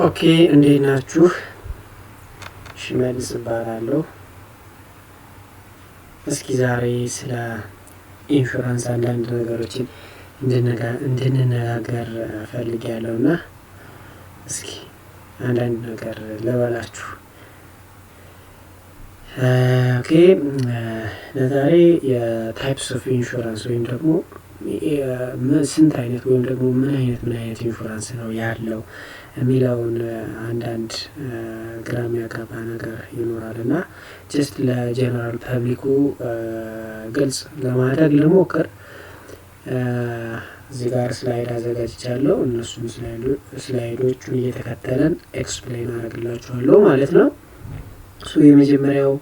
Okay፣ እንዴት ናችሁ? ሽመልስ እባላለሁ። እስኪ ዛሬ ስለ ኢንሹራንስ አንዳንድ ነገሮችን እንድንነጋገር ፈልጌያለሁ እና እስኪ አንዳንድ ነገር ልበላችሁ። Okay፣ ለዛሬ የ types of insurance ወይም ደግሞ ስንት አይነት ወይም ደግሞ ምን አይነት ኢንሹራንስ ነው ያለው የሚለውን አንዳንድ ግራ የሚያጋባ ነገር ይኖራል እና just ለ general public ኩ ግልጽ ለማድረግ ልሞክር። እዚህ ጋር slide አዘጋጅቻለሁ። እነሱን slide ኦቹን እየተከተለን explain አደርግላችኋለሁ ማለት ነው። So የመጀመሪያው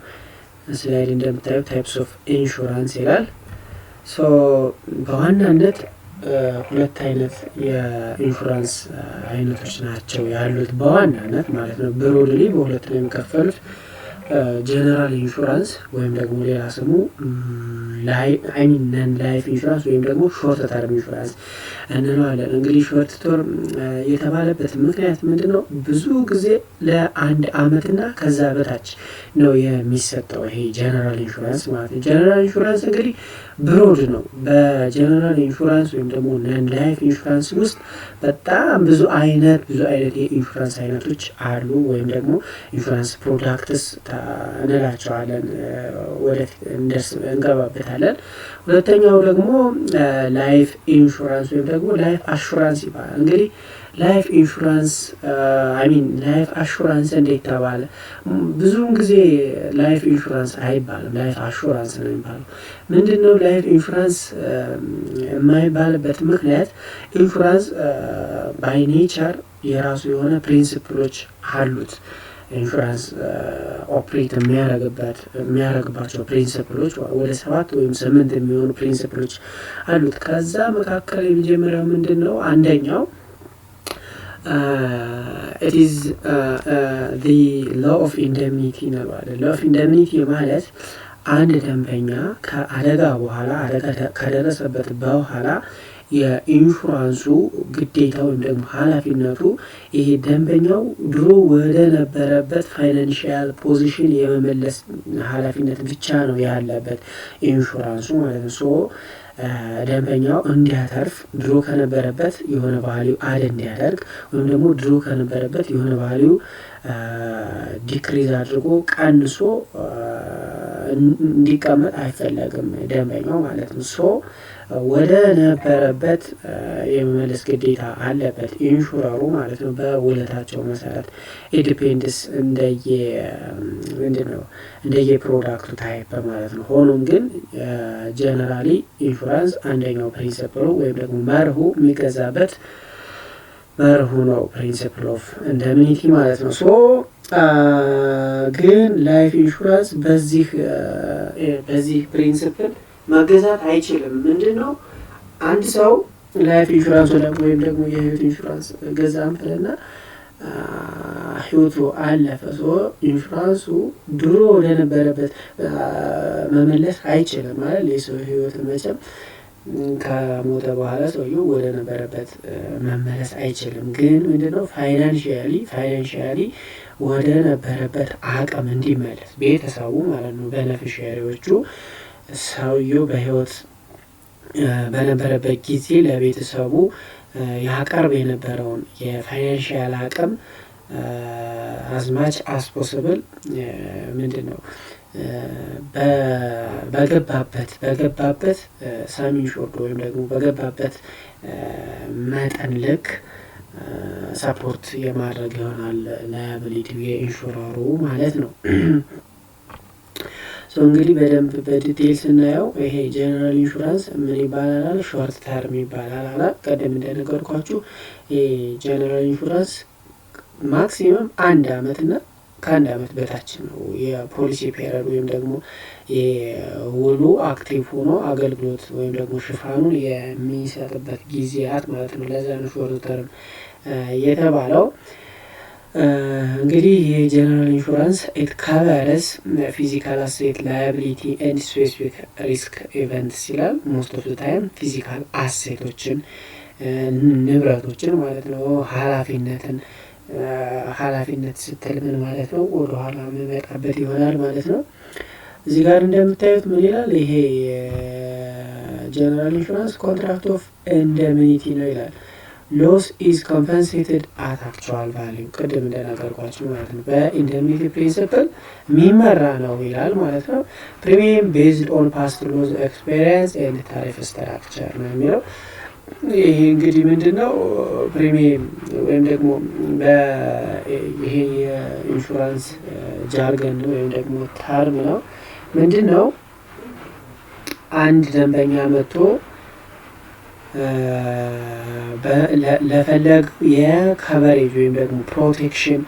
slide እንደምታዩት types of insurance ይላል። So በዋናነት ሁለት አይነት የኢንሹራንስ አይነቶች ናቸው ያሉት በዋናነት ማለት ነው። Broadly በሁለት ነው የሚከፈሉት። General insurance ወይም ደግሞ ሌላ ስሙ I mean non life insurance ወይም ደግሞ short term insurance እንለዋለን። እንግዲህ short term የተባለበት ምክንያት ምንድን ነው? ብዙ ጊዜ ለአንድ አመትና ከዛ በታች ነው የሚሰጠው ይሄ general insurance ማለት ነው። General insurance እንግዲህ broad ነው። በ general insurance ወይም ደግሞ non life insurance ውስጥ በጣም ብዙ አይነት የኢንሹራንስ አይነቶች አሉ፣ ወይም ደግሞ insurance products እንላቸዋለን። ወደፊት እንደርስ እንገባበታለን። ሁለተኛው ደግሞ life insurance ወይም ደግሞ life assurance ይባላል። እንግዲህ life insurance፣ I mean life assurance እንዴት ተባለ? ብዙውን ጊዜ life insurance አይባልም፣ life assurance ነው የሚባለው። ምንድን ነው life insurance የማይባልበት ምክንያት? Insurance by nature የራሱ የሆነ principle ኦች አሉት። Insurance operate የሚያደርግባቸው principle ኦች ወደ ሰባት ወይም ስምንት የሚሆኑ principle ኦች አሉት። ከዛ መካከል የመጀመሪያው ምንድን ነው? አንደኛው it is the law of indemnity እንለዋለን። Law of indemnity ማለት አንድ ደንበኛ ከአደጋ በኋላ፣ አደጋ ከደረሰበት በኋላ የኢንሹራንሱ ግዴታ ወይም ደግሞ ኃላፊነቱ ይሄ ደንበኛው ድሮ ወደ ነበረበት financial position የመመለስ ኃላፊነት ብቻ ነው ያለበት ኢንሹራንሱ ማለት ነው። So ደንበኛው እንዲያተርፍ፣ ድሮ ከነበረበት የሆነ value add እንዲያደርግ ወይም ደግሞ ድሮ ከነበረበት የሆነ value decrease አድርጎ ቀንሶ እንዲቀመጥ አይፈለግም ደንበኛው ማለት ነው። So ወደ ነበረበት የመመለስ ግዴታ አለበት insurer ኡ ማለት ነው። በውለታቸው መሰረት it depends እንደየ ምንድን ነው እንደየ product ኡ type ማለት ነው። ሆኖም ግን generally insurance አንደኛው principle ኡ ወይም ደግሞ መርሁ፣ የሚገዛበት መርሁ ነው principle of indemnity ማለት ነው። So ግን life insurance በዚህ principle መገዛት አይችልም። ምንድን ነው፣ አንድ ሰው life insurance ወይም ደግሞ የህይወት ኢንሹራንስ ገዛ እንበልና ህይወቱ አለፈ። So ኢንሹራንሱ ድሮ ወደነበረበት መመለስ አይችልም ማለት የሰው ህይወት መቼም ከሞተ በኋላ ሰውየው ወደ ነበረበት መመለስ አይችልም። ግን ምንድነው፣ financially ወደ ነበረበት አቅም እንዲመለስ ቤተሰቡ ማለት ነው፣ beneficiary ዎቹ፣ ሰውየው በህይወት በነበረበት ጊዜ ለቤተሰቡ ያቀርብ የነበረውን የ financial አቅም as much as possible ምንድን ነው በገባበት sum insured ወይም ደግሞ በገባበት መጠን ልክ support የማድረግ ይሆናል liability የ insurer ኡ ማለት ነው። So እንግዲህ በደንብ በ detail ስናየው ይሄ general insurance ምን ይባላል? Short term ይባላል አላ ቀደም እንደነገርኳችሁ ይሄ general insurance maximum አንድ አመት እና ከአንድ አመት በታች ነው የ policy period ወይም ደግሞ የውሉ active ሆኖ አገልግሎት ወይም ደግሞ ሽፋኑን የሚሰጥበት ጊዜያት ማለት ነው። ለዛ ነው short term የተባለው። እንግዲህ የ general insurance it covers physical asset liability and specific risk events ይላል። Most of time physical asset ኦችን፣ ንብረቶችን ማለት ነው፣ ኃላፊነትን ኃላፊነት ስትል ምን ማለት ነው? ወደኋላ የምመጣበት ይሆናል ማለት ነው። እዚህ ጋር እንደምታዩት ምን ይላል? ይሄ general insurance contract of indemnity ነው ይላል። Loss is compensated at actual value፣ ቅድም እንደነገርኳችሁ ማለት ነው። በ indemnity principle የሚመራ ነው ይላል ማለት ነው። Premium based on past loss experience and tariff structure ነው የሚለው። ይሄ እንግዲህ ምንድን ነው? Premium ወይም ደግሞ ይሄ የ insurance jargon ነው ወይም ደግሞ term ነው። ምንድን ነው? አንድ ደንበኛ መጥቶ ለፈለግ የ coverage ወይም ደግሞ protection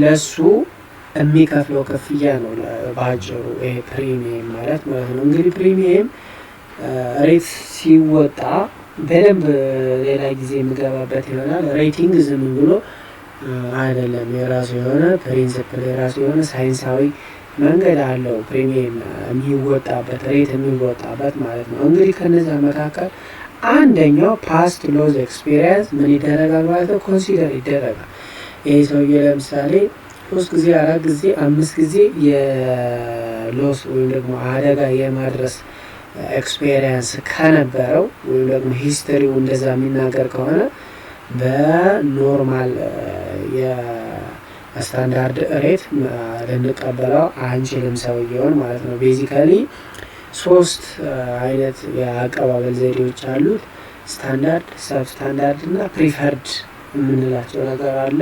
ለሱ የሚከፍለው ክፍያ ነው በአጭሩ ይሄ premium ማለት ማለት ነው። እንግዲህ premium rate ሲወጣ በደንብ ሌላ ጊዜ የምገባበት ይሆናል። Rating ዝም ብሎ አይደለም፣ የራሱ የሆነ principle፣ የራሱ የሆነ ሳይንሳዊ መንገድ አለው premium የሚወጣበት፣ rate የሚወጣበት ማለት ነው። እንግዲህ ከነዛ መካከል አንደኛው past loss experience ምን ይደረጋል ማለት ነው? Consider ይደረጋል። ይህ ሰውዬ ለምሳሌ ሶስት ጊዜ፣ አራት ጊዜ፣ አምስት ጊዜ የ loss ወይም ደግሞ አደጋ የማድረስ experience ከነበረው ወይም ደግሞ history ው እንደዛ የሚናገር ከሆነ በ normal የ standard rate ልንቀበለው አንችልም ሰውየውን ማለት ነው። Basically ሶስት አይነት የአቀባበል ዘዴዎች አሉት። Standard፣ substandard እና preferred የምንላቸው ነገር አለ።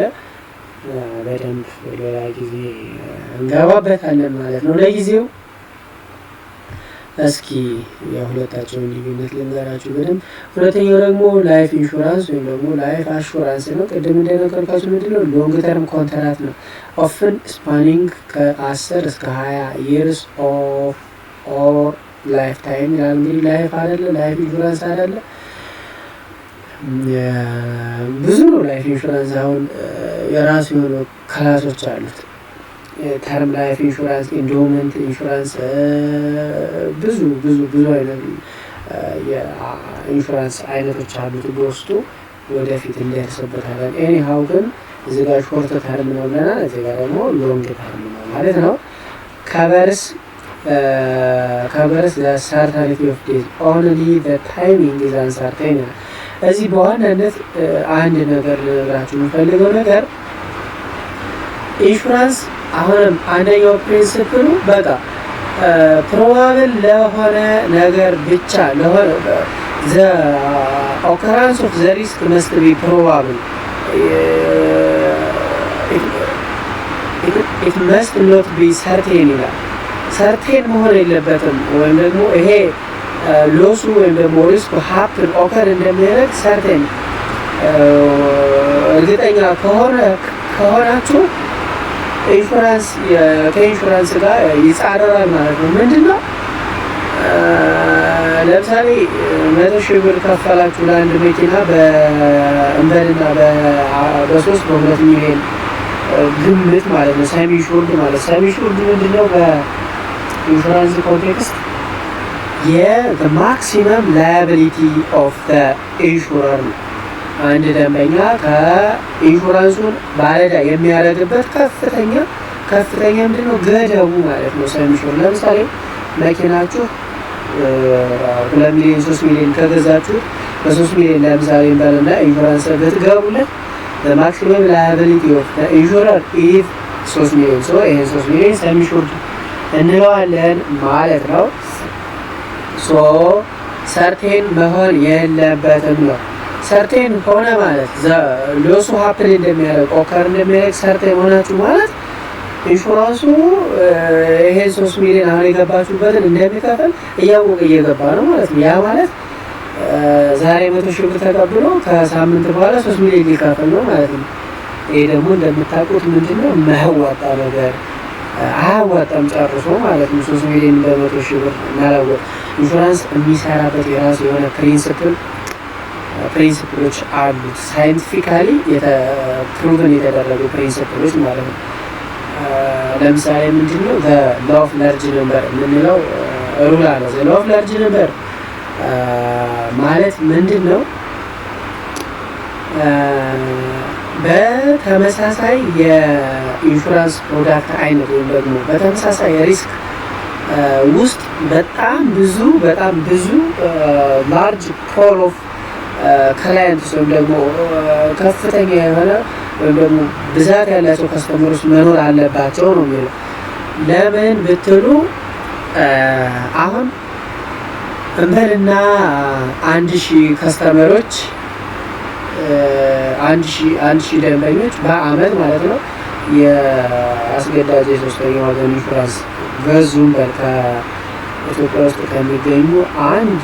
በደንብ ሌላ ጊዜ እንገባበታለን ማለት ነው። ለጊዜው እስኪ የሁለታቸውን ልዩነት ልንገራችሁ በደንብ። ሁለተኛው ደግሞ life insurance ወይም ደግሞ life assurance ነው። ቅድም እንደነገርኳችሁ ምንድነው? Long term contract ነው። Often spanning ከ10 እስከ 20 years of or lifetime ይላል። እንግዲህ life አይደለ? Life insurance አይደለ? ብዙ ነው life insurance። አሁን የራሱ የሆኑ class ኦች አሉት። Term life insurance፣ endowment insurance፣ ብዙ ብዙ ብዙ አይነት የኢንሹራንስ አይነቶች አሉት በውስጡ። ወደፊት እንደርስበታለን። Anyhow ግን እዚህ ጋር short term ነው ብለናል። እዚህ ጋር ደግሞ long term ነው ማለት ነው። Covers certainty of death, only timing is uncertain። እዚህ በዋናነት አንድ ነገር ልነግራችሁ የምፈልገው ነገር ኢንሹራንስ አሁንም አንደኛው principle ኡ በቃ probable ለሆነ ነገር ብቻ ለሆነ፣ the occurrence of the risk must be probable, it must not be certain ይላል። Certain መሆን የለበትም ወይም ደግሞ ይሄ loss ኡ ወይም ደግሞ risk ኡ happen occur እንደሚያደርግ certain እርግጠኛ ከሆናችሁ ኢንሹራንስ ከኢንሹራንስ ጋር ይጻረራል ማለት ነው። ምንድን ነው? ለምሳሌ 100,000 ብር ከፈላችሁ ለአንድ መኪና በእንበልና በ3 በ2 ሚሊዮን ግምት ማለት ነው። Sum insured ማለት፣ sum insured ምንድን ነው? በ insurance context የ maximum liability of insurer ነው። አንድ ደንበኛ ከኢንሹራንሱን ባለዕዳ የሚያደርግበት ከፍተኛ ከፍተኛ ምንድን ነው ገደቡ ማለት ነው። Sum insured ለምሳሌ መኪናችሁ 2 ሚሊዮን 3 ሚሊዮን ከገዛችሁት በ3 ሚሊዮን ለምሳሌ እንበልና ኢንሹራንስ ብትገቡለት maximum liability of insurer is 3 ሚሊዮን። So ይሄን 3 ሚሊዮን sum insured እንለዋለን ማለት ነው። So certain መሆን የለበትም ነው። Certain ሆነ ማለት loss ኡ happen እንደሚያደርግ፣ occur እንደሚያደርግ certain ሆናችሁ ማለት ኢንሹራንሱ ይሄን 3 ሚሊዮን አሁን የገባችሁበትን እንደሚከፍል እያወቀ እየገባ ነው ማለት ነው። ያ ማለት ዛሬ 100,000 ብር ተቀብሎ ከሳምንት በኋላ 3 ሚሊዮን ሊከፍል ነው ማለት ነው። ይሄ ደግሞ እንደምታውቁት ምንድነው? የማያዋጣ ነገር፣ አያዋጣም ጨርሶ ማለት ነው። 3 ሚሊዮን በ100,000 ብር መለወጥ። ኢንሹራንስ የሚሰራበት የራሱ የሆነ principle ኦች አሉት። Scientifically proven የተደረጉ principle ኦች ማለት ነው። ለምሳሌ ምንድነው? Law of large number የምንለው rule አለ። Law of large number ማለት ምንድን ነው? በተመሳሳይ የ insurance product አይነት ወይም ደግሞ በተመሳሳይ risk ውስጥ በጣም ብዙ large pool of clients ወይም ደግሞ ከፍተኛ የሆነ ወይም ደግሞ ብዛት ያላቸው customer ኦች መኖር አለባቸው ነው የሚለው። ለምን ብትሉ አሁን እንበልና 1,000 customer ኦች፣ 1,000 ደንበኞች በአመት ማለት ነው የአስገዳጅ የሶስተኛ ወገን ኢንሹራንስ ገዙ እንበል፣ ከኢትዮጵያ ውስጥ ከሚገኙ አንድ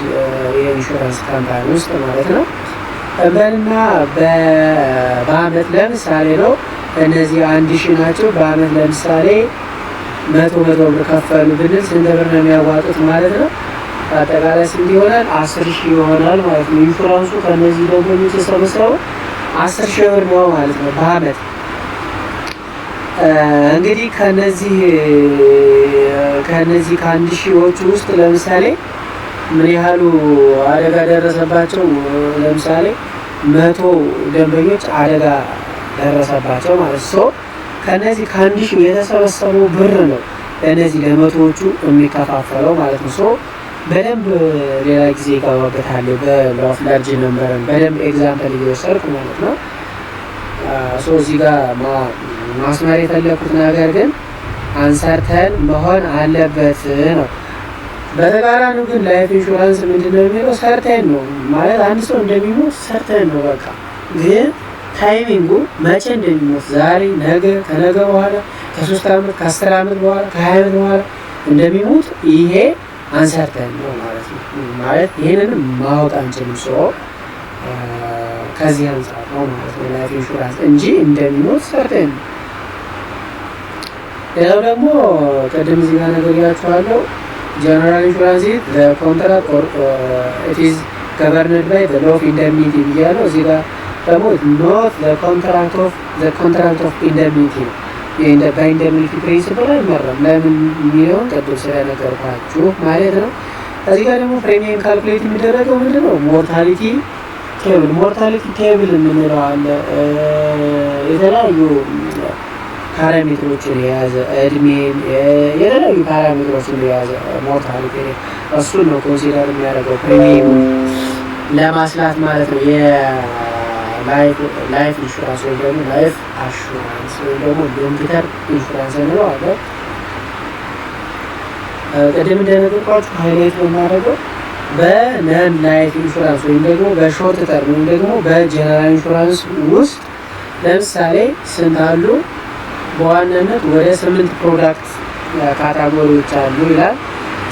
የ insurance company ውስጥ ማለት ነው። እንበልና በአመት ለምሳሌ ነው፣ እነዚህ 1,000 ናቸው። በአመት ለምሳሌ 100 100 ብር ከፈሉ ብንል ስንት ብር ነው የሚያዋጡት ማለት ነው? አጠቃላይ ስንት ይሆናል? 10,000 ይሆናል ማለት ነው። ኢንሹራንሱ ከእነዚህ ደንበኞች የሰበሰበው 10,000 ብር ነው ማለት ነው በአመት። እንግዲህ ከነዚህ ከ1,000ዎቹ ውስጥ ለምሳሌ ምን ያህሉ አደጋ ደረሰባቸው? ለምሳሌ 100 ደንበኞች አደጋ ደረሰባቸው ማለት so ከነዚህ ከ1,000 የተሰበሰበው ብር ነው ለእነዚህ ለመቶዎቹ የሚከፋፈለው ማለት ነው። So በደንብ ሌላ ጊዜ ይገባበታለሁ፣ በ law of large number ን በደንብ example እየወሰድኩ ማለት ነው። So እዚህ ጋር ማስመር የፈለኩት ነገር ግን uncertain መሆን አለበት ነው። በተቃራኒው ግን life insurance ምንድን ነው የሚለው? Certain ነው ማለት አንድ ሰው እንደሚሞት certain ነው በቃ። ግን timing ኡ መቼ እንደሚሞት፣ ዛሬ፣ ነገ፣ ከነገ በኋላ፣ ከ3 ዓመት፣ ከ10 ዓመት በኋላ፣ ከ20 ዓመት በኋላ እንደሚሞት ይሄ uncertain ነው ማለት ነው። ማለት ይህንንም ማወቅ አንችልም። So ከዚህ አንጻር ነው ማለት ነው life insurance እንጂ እንደሚሞት certain ነው። ሌላው ደግሞ ቅድም እዚህ ጋር ነግሬያችኋለሁ። General insurance contract it is governed by law of indemnity ብያለሁ። እዚህ ጋር ደግሞ not contract of indemnity ነው። በ indemnity principle አይመራም። ለምን የሚለውን ቅድም ስለነገርኳችሁ ማለት ነው። እዚህ ጋር ደግሞ premium calculate የሚደረገው ምንድን ነው? Mortality table የምንለው አለ። የተለያዩ parameter ኦችን የያዘ፣ እድሜን፣ የተለያዩ parameter ኦችን የያዘ mortality እሱን ነው consider የሚያደርገው premium ለማስላት ማለት ነው። የ life insurance ወይም ደግሞ life assurance ወይም ደግሞ long term insurance እንለው አለ። ቅድም እንደነገርኳችሁ highlight በማድረገው በ non life insurance ወይም ደግሞ በ short term ወይም ደግሞ በ general insurance ውስጥ ለምሳሌ ስንት አሉ? በዋናነት ወደ ስምንት product category ዎች አሉ ይላል።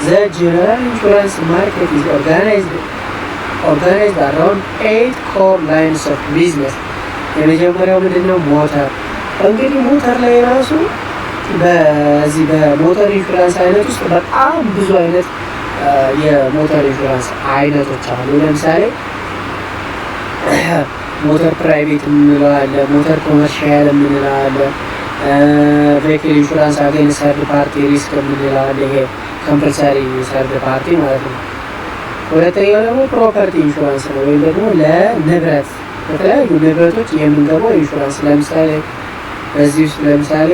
The general insurance market is organized around eight core lines of business። የመጀመሪያው ምንድን ነው? ሞተር። እንግዲህ ሞተር ላይ ራሱ በዚህ በሞተር ኢንሹራንስ አይነት ውስጥ በጣም ብዙ አይነት የሞተር ኢንሹራንስ አይነቶች አሉ። ለምሳሌ motor private የምንለው አለ፣ motor commercial የምንለው አለ፣ vehicle insurance against third party risk የምንለው አለ። ይሄ compulsory third party ማለት ነው። ሁለተኛው ደግሞ property insurance ነው፣ ወይም ደግሞ ለንብረት፣ ለተለያዩ ንብረቶች የምንገባው ኢንሹራንስ። ለምሳሌ በዚህ ውስጥ ለምሳሌ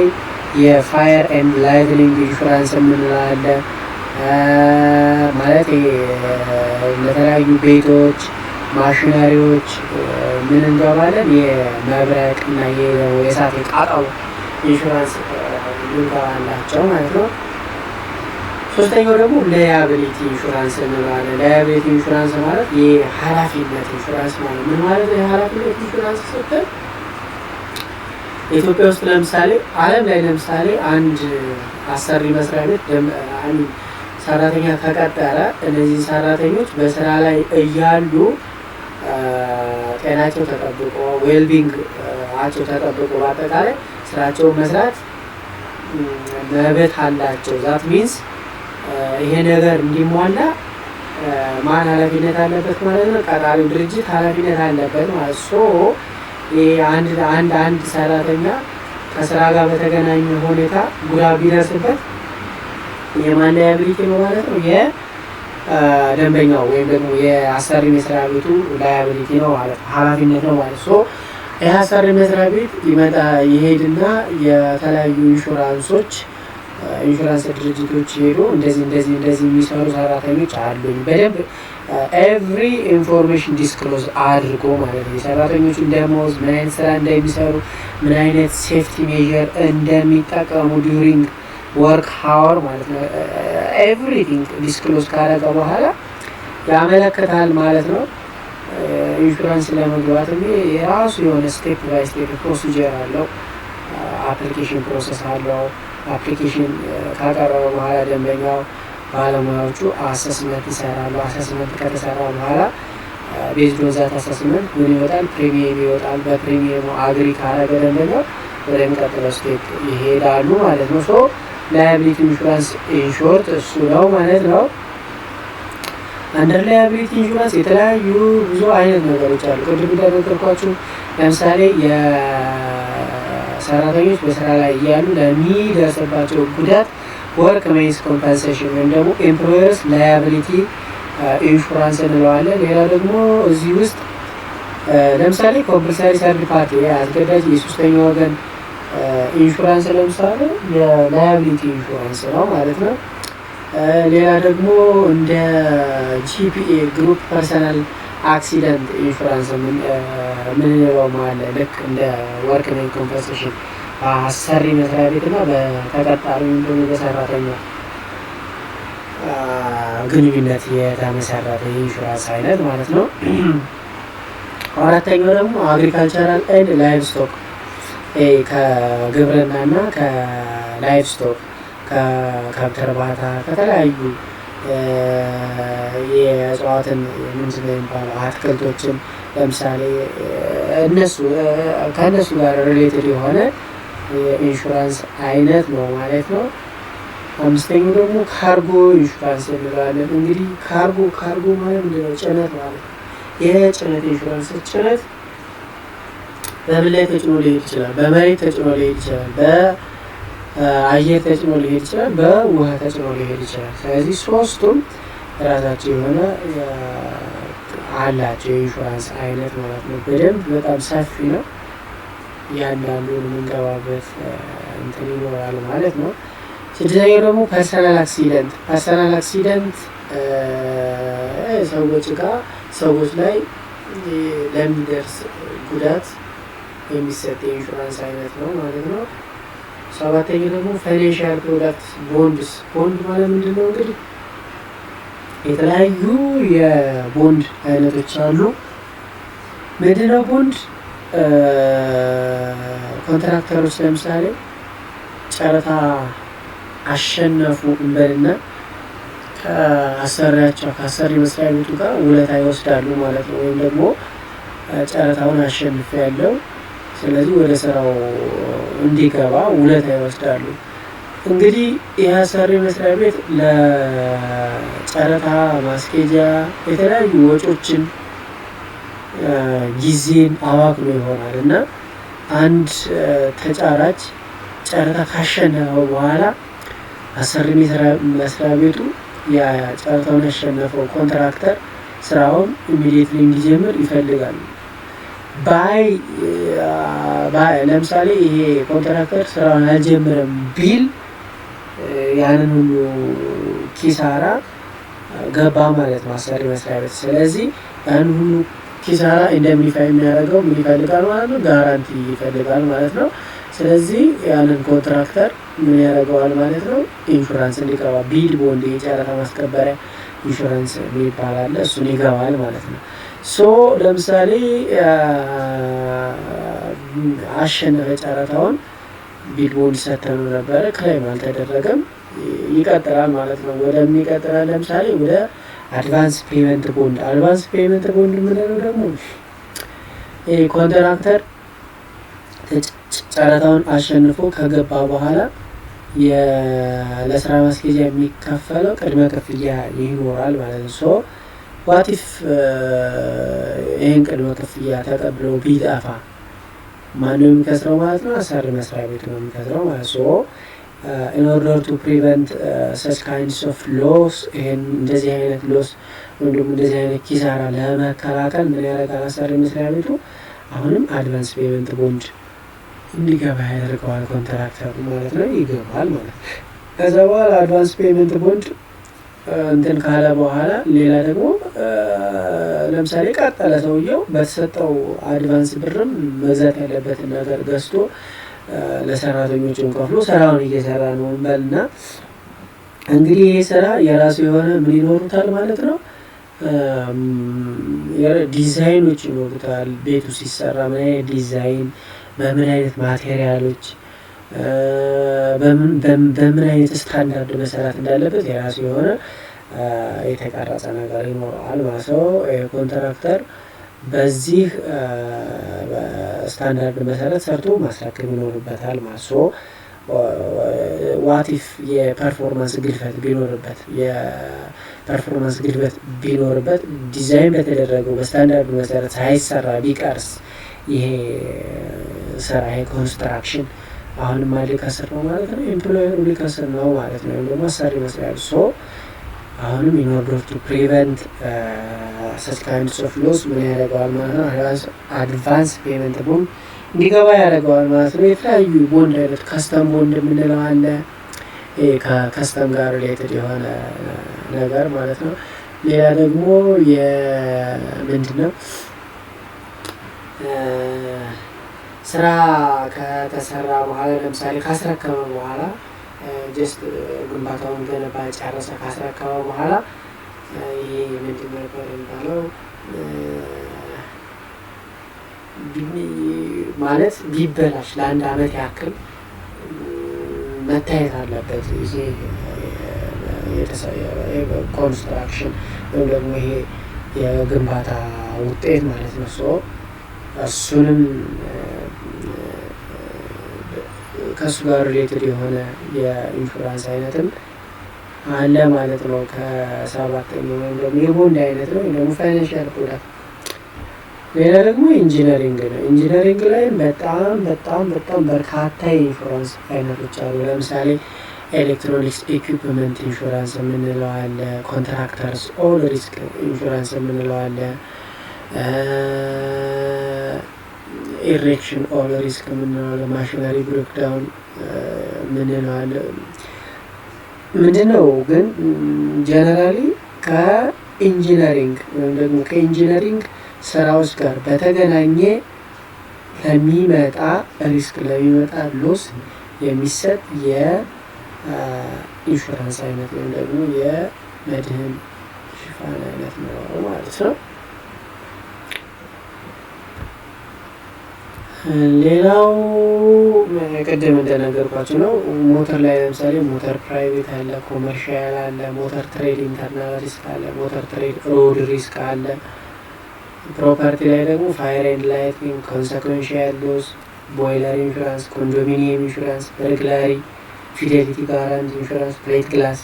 የ fire and lightning insurance የምንለው አለ። ማለት ለተለያዩ ቤቶች፣ ማሽነሪዎች ምን እንገባለን? የመብረቅ እና የእሳት የቃጠሎ ኢንሹራንስ እንገባላቸው ማለት ነው። ሶስተኛው ደግሞ liability insurance እንለዋለን። Liability insurance ማለት የኃላፊነት ኢንሹራንስ ማለት ምን ማለት ነው? የኃላፊነት ኢንሹራንስ ስትል ኢትዮጵያ ውስጥ ለምሳሌ፣ ዓለም ላይ ለምሳሌ አንድ አሰሪ መስሪያ ቤት ሰራተኛ ከቀጠረ እነዚህ ሰራተኞች በስራ ላይ እያሉ ጤናቸው ተጠብቆ፣ wellbeing ኣቸው ተጠብቆ በአጠቃላይ ስራቸውን መስራት መብት አላቸው። That means ይሄ ነገር እንዲሟላ ማን ኃላፊነት አለበት ማለት ነው? ቀጣሪው ድርጅት ኃላፊነት አለበት ማለት። So አንድ ሰራተኛ ከስራ ጋር በተገናኘ ሁኔታ ጉዳት ቢደርስበት የማን liability ነው ማለት ነው? የደንበኛው ወይም ደግሞ የአሰሪ መስሪያ ቤቱ liability ነው ማለት ነው፣ ኃላፊነት ነው ማለት። So ይህ አሰሪ መስሪያ ቤት ይመጣ ይሄድና የተለያዩ ኢንሹራንስ ድርጅቶች ሄዶ እንደዚህ እንደዚህ እንደዚህ የሚሰሩ ሰራተኞች አሉኝ፣ በደንብ every information disclose አድርጎ ማለት ነው። የሰራተኞቹን ደሞዝ፣ ምን አይነት ስራ እንደሚሰሩ፣ ምን አይነት safety measure እንደሚጠቀሙ during work hour ማለት ነው። Everything disclose ካደረገ በኋላ ያመለክታል ማለት ነው። ኢንሹራንስ ለመግባት የራሱ የሆነ step by step procedure አለው። Application process አለው። Application ካቀረበ በኋላ ደንበኛው ባለሙያዎቹ assessment ይሰራሉ። Assessment ከተሰራ በኋላ based on that assessment ምን ይወጣል? Premium ይወጣል። በ premium ኡ agree ካረገ ደንበኛው ወደሚቀጥለው step ይሄዳሉ ማለት ነው። So liability insurance in short እሱ ነው ማለት ነው። Under liability insurance የተለያዩ ብዙ አይነት ነገሮች አሉ። ቅድም እንደነገርኳችሁ ለምሳሌ የሰራተኞች በስራ ላይ እያሉ ለሚደርስባቸው ጉዳት workmen's compensation ወይም ደግሞ employers liability insurance እንለዋለን። ሌላ ደግሞ እዚህ ውስጥ ለምሳሌ compulsory third party፣ አስገዳጅ የሶስተኛ ወገን ኢንሹራንስ ለምሳሌ የ liability insurance ነው ማለት ነው። ሌላ ደግሞ እንደ GPA፣ group personal accident insurance የምንለው አለ። ልክ እንደ workmen compensation በአሰሪ መስሪያ ቤት እና በተቀጣሪ ወይም ደግሞ በሰራተኛ ግንኙነት የተመሰረተ የኢንሹራንስ አይነት ማለት ነው። አራተኛው ደግሞ agricultural and livestock፣ ከግብርናና ከ livestock፣ ከከብት እርባታ፣ ከተለያዩ የእጽዋትን፣ ምንድን ነው የሚባለው፣ አትክልቶችን ለምሳሌ እነሱ ከእነሱ ጋር related የሆነ የኢንሹራንስ አይነት ነው ማለት ነው። አምስተኛው ደግሞ cargo insurance እንለዋለን። እንግዲህ cargo ማለት ምንድነው? ጭነት ማለት ነው። የጭነት ኢንሹራንስ፣ ጭነት በምን ላይ ተጭኖ ሊሄድ ይችላል? በመሬት ተጭኖ ሊሄድ ይችላል። በአየር ተጭኖ ሊሄድ ይችላል። በውሃ ተጭኖ ሊሄድ ይችላል። ስለዚህ ሶስቱም የራሳቸው የሆነ አላቸው የኢንሹራንስ አይነት ማለት ነው። በደንብ በጣም ሰፊ ነው። እያንዳንዱን የምንገባበት እንትን ይኖራል ማለት ነው። ስድስተኛው ደግሞ personal accident። Personal accident ሰዎች ጋር፣ ሰዎች ላይ ለሚደርስ ጉዳት የሚሰጥ የኢንሹራንስ አይነት ነው ማለት ነው። ሰባተኛው ደግሞ financial product bonds። ቦንድ ማለት ምንድን ነው? እንግዲህ የተለያዩ የቦንድ አይነቶች አሉ። ምንድነው ቦንድ? ኮንትራክተሮች ለምሳሌ ጨረታ አሸነፉ እንበልና ከአሰሪያቸው፣ ከአሰሪ መስሪያ ቤቱ ጋር ውለታ ይወስዳሉ ማለት ነው። ወይም ደግሞ ጨረታውን አሸንፌያለሁ፣ ስለዚህ ወደ ስራው እንዲገባ ውለታ ይወስዳሉ። እንግዲህ ይህ አሰሪ መስሪያ ቤት ለጨረታ ማስኬጃ የተለያዩ ወጪዎችን፣ ጊዜን አባክኖ ይሆናል እና አንድ ተጫራች ጨረታ ካሸነፈው በኋላ አሰሪ መስሪያ ቤቱ ጨረታውን ያሸነፈው ኮንትራክተር ስራውን immediately እንዲጀምር ይፈልጋል። ባይ ለምሳሌ ይሄ ኮንትራክተር ስራውን አልጀምርም ቢል ያንን ሁሉ ኪሳራ ገባ ማለት ነው አሰሪ መስሪያ ቤት። ስለዚህ ያን ሁሉ ኪሳራ indemnify የሚያደርገው ምን ይፈልጋል ማለት ነው? Guarantee ይፈልጋል ማለት ነው። ስለዚህ ያንን ኮንትራክተር ምን ያደርገዋል ማለት ነው? ኢንሹራንስ እንዲገባ bid bond፣ የጨረታ ማስከበሪያ ኢንሹራንስ የሚባል አለ፣ እሱን ይገባል ማለት ነው። So ለምሳሌ አሸነፈ ጨረታውን፣ bid bond ሰተነው ነበረ፣ claim አልተደረገም፣ ይቀጥላል ማለት ነው። ወደሚቀጥላል ለምሳሌ ወደ advance payment bond። Advance payment bond የምንለው ደግሞ ኮንትራክተር ጨረታውን አሸንፎ ከገባ በኋላ ለስራ ማስኬጃ የሚከፈለው ቅድመ ክፍያ ይኖራል ማለት ነው። So what if ይህን ቅድመ ክፍያ ተቀብሎ ቢጠፋ ማነው የሚከስረው ማለት ነው? አሰሪ መስሪያ ቤቱ ነው የሚከስረው ማለት። So In order to prevent such kinds of loss፣ ይሄን እንደዚህ አይነት loss ወይም ደግሞ እንደዚህ አይነት ኪሳራ ለመከላከል ምን ያደርጋል? አሰሪ መስሪያ ቤቱ አሁንም advance payment bond እንዲገባ ያደርገዋል፣ contractor ኡ ማለት ነው። ይገባል ማለት ነው። ከዛ በኋላ advance payment bond እንትን ካለ በኋላ ሌላ ደግሞ ለምሳሌ ቀጠለ፣ ሰውየው በተሰጠው advance ብርም መግዛት ያለበትን ነገር ገዝቶ ለሰራተኞችም ከፍሎ ስራውን እየሰራ ነው እንበልና እንግዲህ ይህ ስራ የራሱ የሆነ ምን ይኖሩታል ማለት ነው፣ ዲዛይኖች ይኖሩታል። ቤቱ ሲሰራ ምን አይነት ዲዛይን፣ በምን አይነት material ኦች፣ በምን አይነት ስታንዳርድ መሰራት እንዳለበት የራሱ የሆነ የተቀረጸ ነገር ይኖረዋል ማለት ነው። Contractor በዚህ ስታንዳርድ መሰረት ሰርቶ ማስረከብ ይኖርበታል ማለት ነው። What if የ performance ግድፈት ቢኖርበት፣ የ performance ግድፈት ቢኖርበት፣ ዲዛይን በተደረገው በስታንዳርዱ መሰረት ሳይሰራ ቢቀርስ ይሄ ስራ፣ ይሄ construction አሁንም ማን ሊከስር ነው ማለት ነው? Employer ኡ ሊከስር ነው ማለት ነው። ወይም ደግሞ አሰሪ መስሪያ ቤቱ። So አሁንም in order to prevent such kinds of loss ምን ያደርገዋል ማለት ነው? Advance payment bond እንዲገባ ያደርገዋል ማለት ነው። የተለያዩ ቦንድ አይነት custom bond የምንለው አለ። ይሄ ከ custom ጋር related የሆነ ነገር ማለት ነው። ሌላ ደግሞ የምንድን ነው፣ ስራ ከተሰራ በኋላ፣ ለምሳሌ ካስረከበ በኋላ፣ just ግንባታውን ገነባ፣ ጨረሰ፣ ካስረከበ በኋላ ይሄ ምንድን ነበር የሚባለው፣ ማለት ቢበላሽ ለአንድ አመት ያክል መታየት አለበት። ይሄ construction ወይም ደግሞ ይሄ የግንባታ ውጤት ማለት ነው። So እሱንም ከእሱ ጋር related የሆነ የኢንሹራንስ አይነትም አለ ማለት ነው። ከሰባተኛው ወይም ደግሞ የቦንድ አይነት ነው ወይም ደግሞ financial product። ሌላ ደግሞ engineering ነው። Engineering ላይም በጣም በጣም በጣም በርካታ የኢንሹራንስ አይነቶች አሉ። ለምሳሌ electronics equipment insurance የምንለው አለ። Contractors all risk insurance የምንለው አለ። Erection all risk የምንለው አለ። Machinery breakdown የምንለው አለ። ምንድን ነው ግን generally ከ engineering ወይም ደግሞ ከ engineering ስራዎች ጋር በተገናኘ ለሚመጣ risk፣ ለሚመጣ loss የሚሰጥ የኢንሹራንስ አይነት ወይም ደግሞ የመድህን ሽፋን አይነት ነው ማለት ነው። ሌላው ቅድም እንደነገርኳችሁ ነው። ሞተር ላይ ለምሳሌ motor private አለ፣ commercial አለ፣ motor trade internal risk አለ፣ motor trade road risk አለ። Property ላይ ደግሞ fire and lightning፣ consequential loss፣ boiler insurance፣ condominium insurance፣ burglary፣ fidelity guarantee insurance፣ plate glass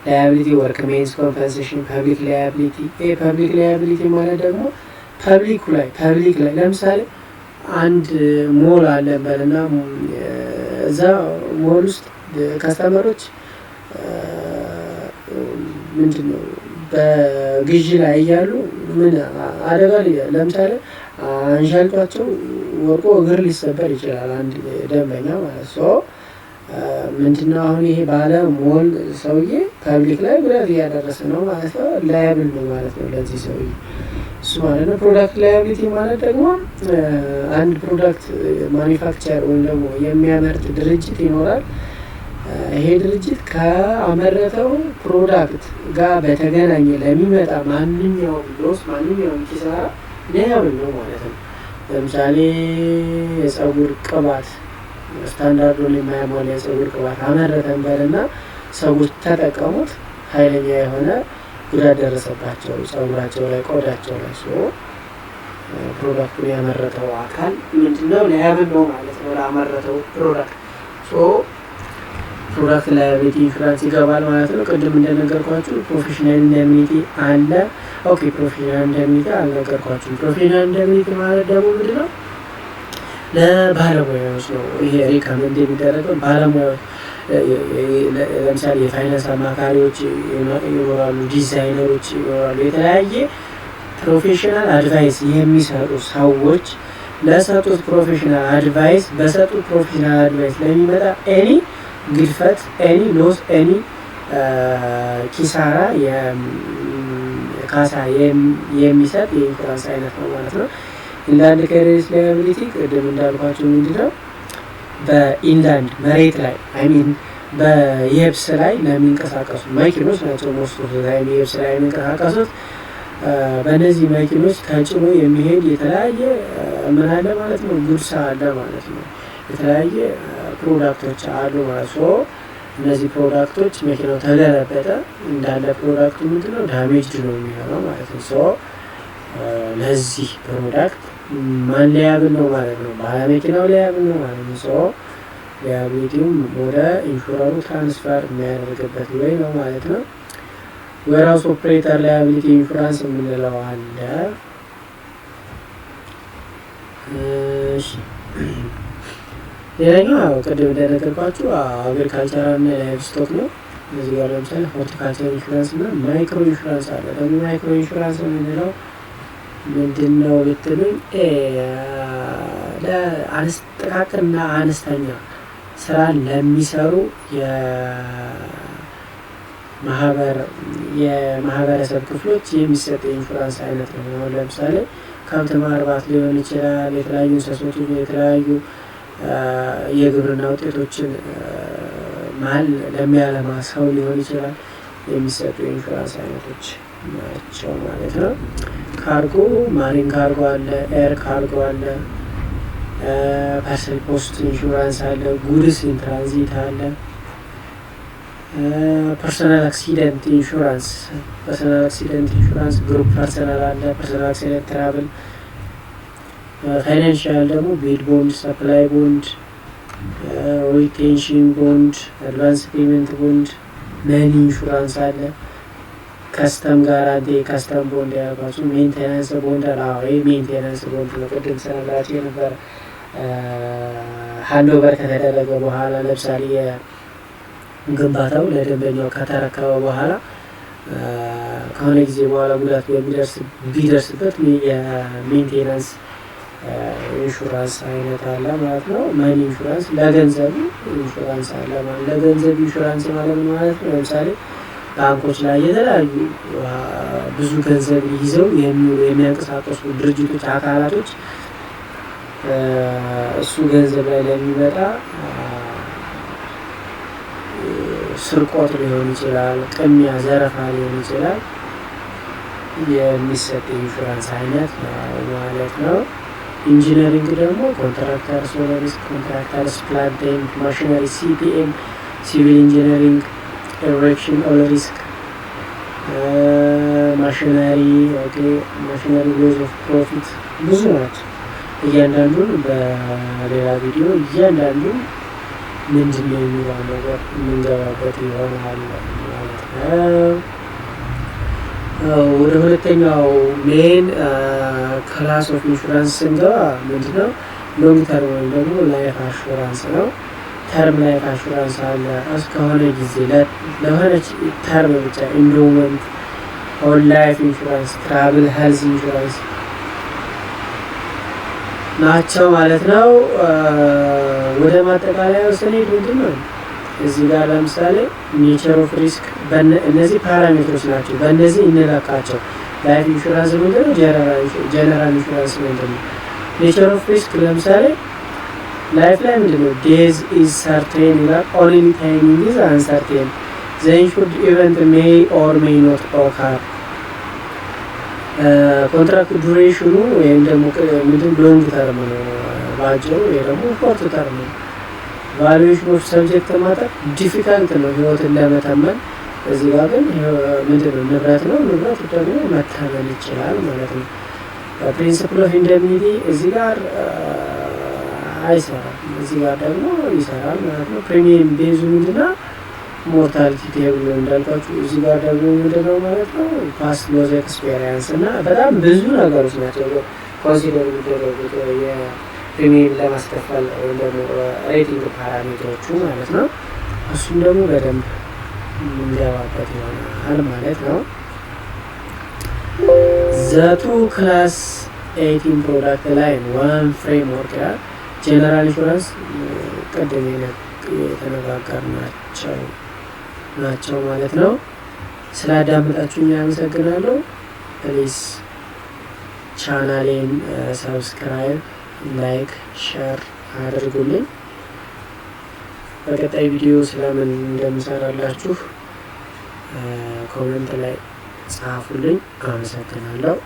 liability፣ workmen's compensation፣ public liability። ይሄ public liability ማለት ደግሞ public ኡ ላይ፣ public ላይ ለምሳሌ አንድ ሞል አለ እንበልና እዛ ሞል ውስጥ customer ኦች ምንድን ነው በግዢ ላይ እያሉ ምን አደጋ፣ ለምሳሌ አንሻልጧቸው ወድቆ እግር ሊሰበር ይችላል አንድ ደንበኛ ማለት። So ምንድነው አሁን ይሄ ባለ ሞል ሰውዬ public ላይ ጉዳት እያደረሰ ነው ማለት ነው። Liable ነው ማለት ነው ለዚህ ሰውዬ እሱ ማለት ነው። Product liability ማለት ደግሞ አንድ product manufacture ወይም ደግሞ የሚያመርት ድርጅት ይኖራል። ይሄ ድርጅት ከአመረተው product ጋር በተገናኘ ለሚመጣ ማንኛውም loss፣ ማንኛውም ኪሳራ liable ነው ማለት ነው። ለምሳሌ የፀጉር ቅባት፣ ስታንዳርዱን የማያሟላ የፀጉር ቅባት አመረተ እንበልና ሰዎች ተጠቀሙት፣ ኃይለኛ የሆነ ጉዳት ደረሰባቸው ፀጉራቸው ላይ፣ ቆዳቸው ላይ። So product ኡን ያመረተው አካል ምንድነው፣ liable ነው ማለት ነው ላመረተው product። So product liability insurance ይገባል ማለት ነው። ቅድም እንደነገርኳችሁ professional indemnity አለ። Okay፣ professional indemnity አልነገርኳችሁም። Professional indemnity ማለት ደግሞ ምንድነው? ለባለሙያዎች ነው ይሄ recommend የሚደረገው፣ ባለሙያዎች። ለምሳሌ የፋይናንስ አማካሪዎች ይኖራሉ፣ ዲዛይነሮች ይኖራሉ። የተለያየ professional advice የሚሰጡ ሰዎች ለሰጡት professional advice፣ በሰጡት professional advice ለሚመጣ any ግድፈት፣ any loss፣ any ኪሳራ ካሳ የሚሰጥ የኢንሹራንስ አይነት ነው ማለት ነው። Inland carriers liability ቅድም እንዳልኳቸው ምንድነው? በ inland መሬት ላይ፣ I mean በየብስ ላይ ለሚንቀሳቀሱ መኪኖች ናቸው። Most of time የብስ ላይ የሚንቀሳቀሱት በእነዚህ መኪኖች ተጭኖ የሚሄድ የተለያየ ምን አለ ማለት ነው፣ goods አለ ማለት ነው። የተለያየ product ኦች አሉ ማለት። So እነዚህ product ኦች መኪናው ተገለበጠ እንዳለ product ኡ ምንድነው? Damaged ነው የሚሆነው ማለት ነው። So ለዚህ product ማን liable ነው ማለት ነው? ባለመኪናው liable ነው ማለት ነው። So liability ውም ወደ insurer ኡ transfer የሚያደርግበት way ነው ማለት ነው። Warehouse operator liability insurance የምንለው አለ። እሺ፣ ሌላኛው ቅድም እንደነገርኳችሁ agricultural እና livestock ነው። እዚህ ጋር ለምሳሌ horticulture insurance እና micro insurance አለ። ደግሞ micro insurance የምንለው ምንድን ነው ብትሉኝ፣ ጥቃቅንና አነስተኛ ስራን ለሚሰሩ የማህበረሰብ ክፍሎች የሚሰጥ የኢንሹራንስ አይነት ነው። አሁን ለምሳሌ ከብት ማርባት ሊሆን ይችላል። የተለያዩ እንስሶችን፣ የተለያዩ የግብርና ውጤቶችን መሀል ለሚያለማ ሰው ሊሆን ይችላል የሚሰጡ የኢንሹራንስ አይነቶች ናቸው ማለት ነው። Cargo፣ marine cargo አለ፣ air cargo አለ፣ parcel post insurance አለ፣ goods in transit አለ፣ personal accident insurance፣ personal accident insurance group personal አለ፣ personal accident travel፣ financial ደግሞ bid bond፣ supply bond፣ retention bond፣ advance payment bond፣ money insurance አለ። Custom guarantee፣ custom bond ያልኳችሁ፣ maintenance bond አለ። አዎ፣ ይሄ maintenance bond ነው። ቅድም ስነግራችሁ የነበረ hand over ከተደረገ በኋላ፣ ለምሳሌ የግንባታው ለደንበኛው ከተረከበ በኋላ ከሆነ ጊዜ በኋላ ጉዳት በሚደርስ ቢደርስበት የ maintenance insurance አይነት አለ ማለት ነው። Money insurance ለገንዘቡ ኢንሹራንስ አለ ማለት። ለገንዘብ ኢንሹራንስ ማለት ምን ማለት ነው? ለምሳሌ ባንኮች ላይ የተለያዩ ብዙ ገንዘብ ይዘው የሚውሉ የሚያንቀሳቀሱ ድርጅቶች፣ አካላቶች እሱ ገንዘብ ላይ ለሚመጣ ስርቆት ሊሆን ይችላል፣ ቅሚያ፣ ዘረፋ ሊሆን ይችላል የሚሰጥ የኢንሹራንስ አይነት ነው ማለት ነው። Engineering ደግሞ contractor all risk፣ contractors plant and machinery CPM፣ civil engineering፣ erection all risk፣ machinery፣ okay፣ machinery loss of profit ብዙ ናቸው። እያንዳንዱን በሌላ ቪዲዮ እያንዳንዱን ምንድን ነው የሚለው ነገር የምንገባበት ይሆናል ማለት ነው። ወደ ሁለተኛው main class of insurance ስንገባ ምንድነው? Long term ወይም ደግሞ life assurance ነው። Term life assurance አለ። እስከሆነ ጊዜ ለሆነች term ብቻ፣ endowment፣ whole life insurance፣ travel health insurance ናቸው ማለት ነው። ወደ ማጠቃለያው ስንሄድ ምንድን ነው? እዚህ ጋር ለምሳሌ nature of risk፣ እነዚህ parameter ኦች ናቸው። በእነዚህ እንለካቸው። Life insurance ምንድን ነው? General insurance ምንድን ነው? Nature of risk ለምሳሌ life ላይ ምንድን ነው? Death is certain ይላል። Only timing is uncertain። The insured event may or may not occur። Contract duration ኑ ወይም ደግሞ ምንድን long term ነው በአጭሩ፣ ወይ ደግሞ short term ነው። Valuation of subject matter difficult ነው ህይወትን ለመተመን። እዚህ ጋር ግን ምንድን ነው? ንብረት ነው። ንብረት ደግሞ መተመን ይችላል ማለት ነው። Principle of indemnity እዚህ ጋር አይሰራም፣ እዚህ ጋር ደግሞ ይሰራል ማለት ነው። Premium base ኡ ምንድነው? Mortality table ነው እንዳልኳችሁ። እዚህ ጋር ደግሞ ምንድነው ማለት ነው? Past loss experience እና በጣም ብዙ ነገሮች ናቸው consider የሚደረጉት የ premium ለማስከፈል ወይም ደግሞ rating parameter ኦቹ ማለት ነው። እሱም ደግሞ በደንብ የምንገባበት ይሆናል ማለት ነው። The two class 18 product line, one framework ይላል። General insurance ቅድም የተነጋገርናቸው ናቸው ማለት ነው። ስላዳመጣችሁኝ አመሰግናለሁ። Please ቻናሌን subscribe፣ like፣ share አድርጉልኝ። በቀጣይ ቪዲዮ ስለምን እንደምሰራላችሁ comment ላይ ጻፉልኝ። አመሰግናለሁ።